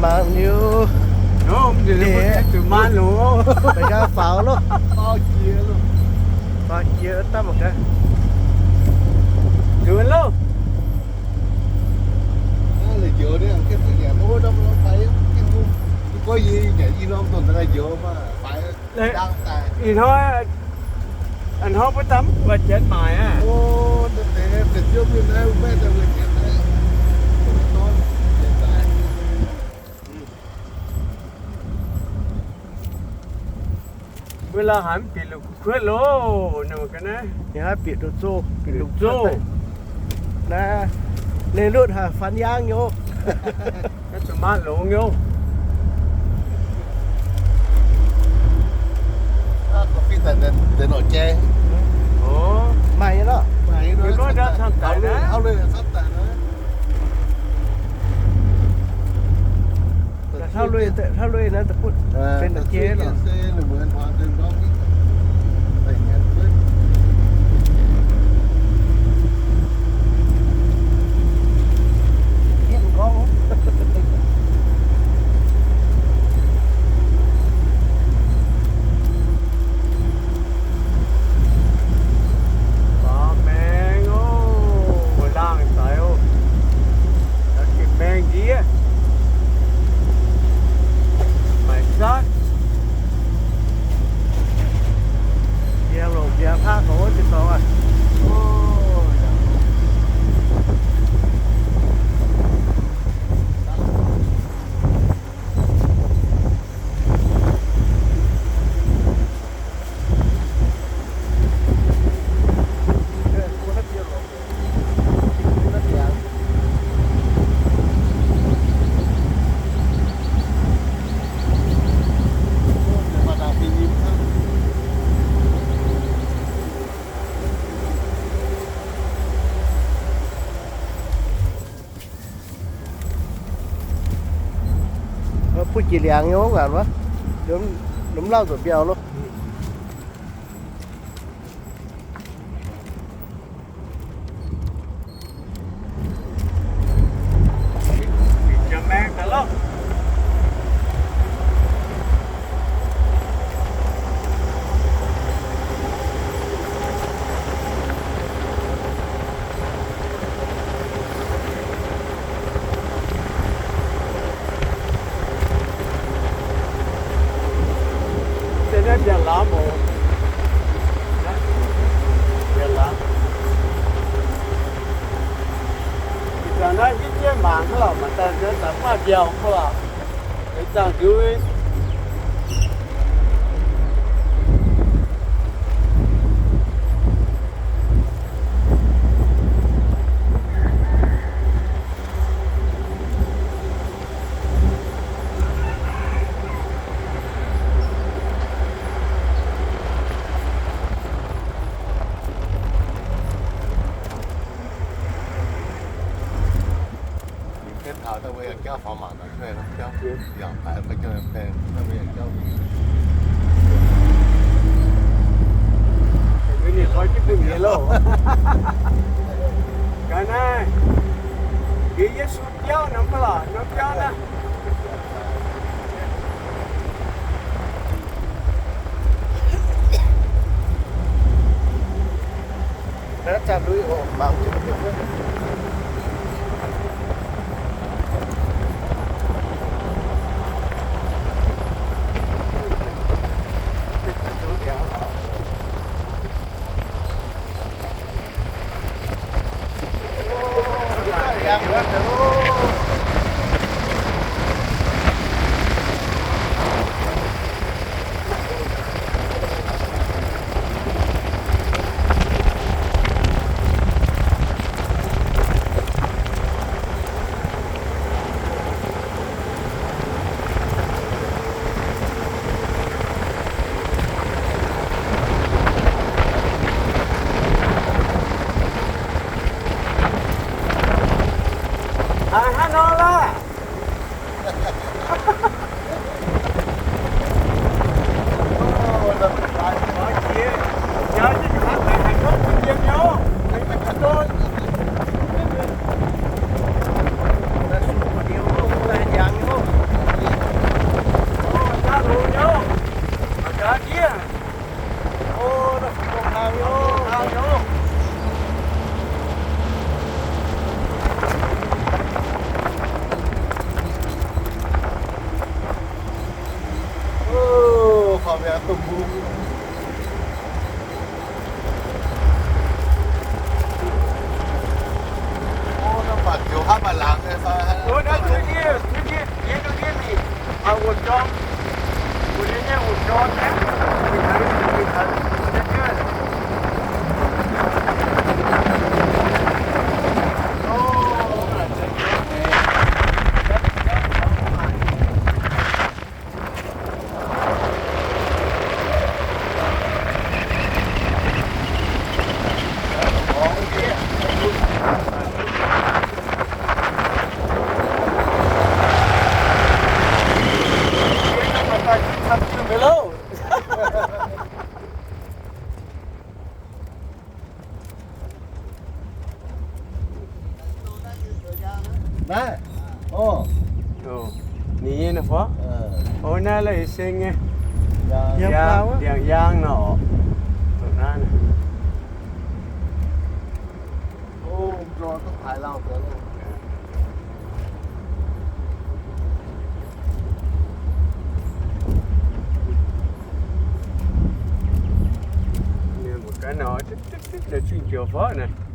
Mangc liuz, deix, deix ga'faaux loh. Faaux jiex daaih mangc gaax. Ih hnoi, ih hnoi mbuo daaih mv buatc janx maaic aqv. Mbuo lauh haic mv bieqc lungh kuotv loh, ninh mbuo ga'naaiv. Bieqc lungh zoh, bieqc lungh zoh. Naaiv, leih lutv haic, fan yaangv nyei. Naaiv zuqc maaih longx nyei. Maaih nyei lorqc. Hlauv luei, hlauv luei naaiv da'butv benx da'jiex lorqc. Baaux maeng oc, laangh daic oc. Gengh maeng ndiev. Maiv zatv. Mbiaangx longc mbiaangx hlaav gorx wuov deix dorngx aqv. Butv jiex liangx nyei wuov ngaanc wuov, lomh lauh nzuonx mbiauh loh. Ih zanc naaiv hiuv jienv mangc hnangv lorqc, maaih daaih nzuonx daaih maaih mbiauh mv lorqc. Ih zanc nduov Ga'naaiv, yie Yesu biauv nor mv lorqc, nor biauv naaiv. Haaix hnangv nor laah? Naaiv, o, ninh nyei naaiv fov. O, naaiv la'yietv seng nyei. Ndiangx-yaang nor. Mbuo ganh nor, zingh joux fov naaic.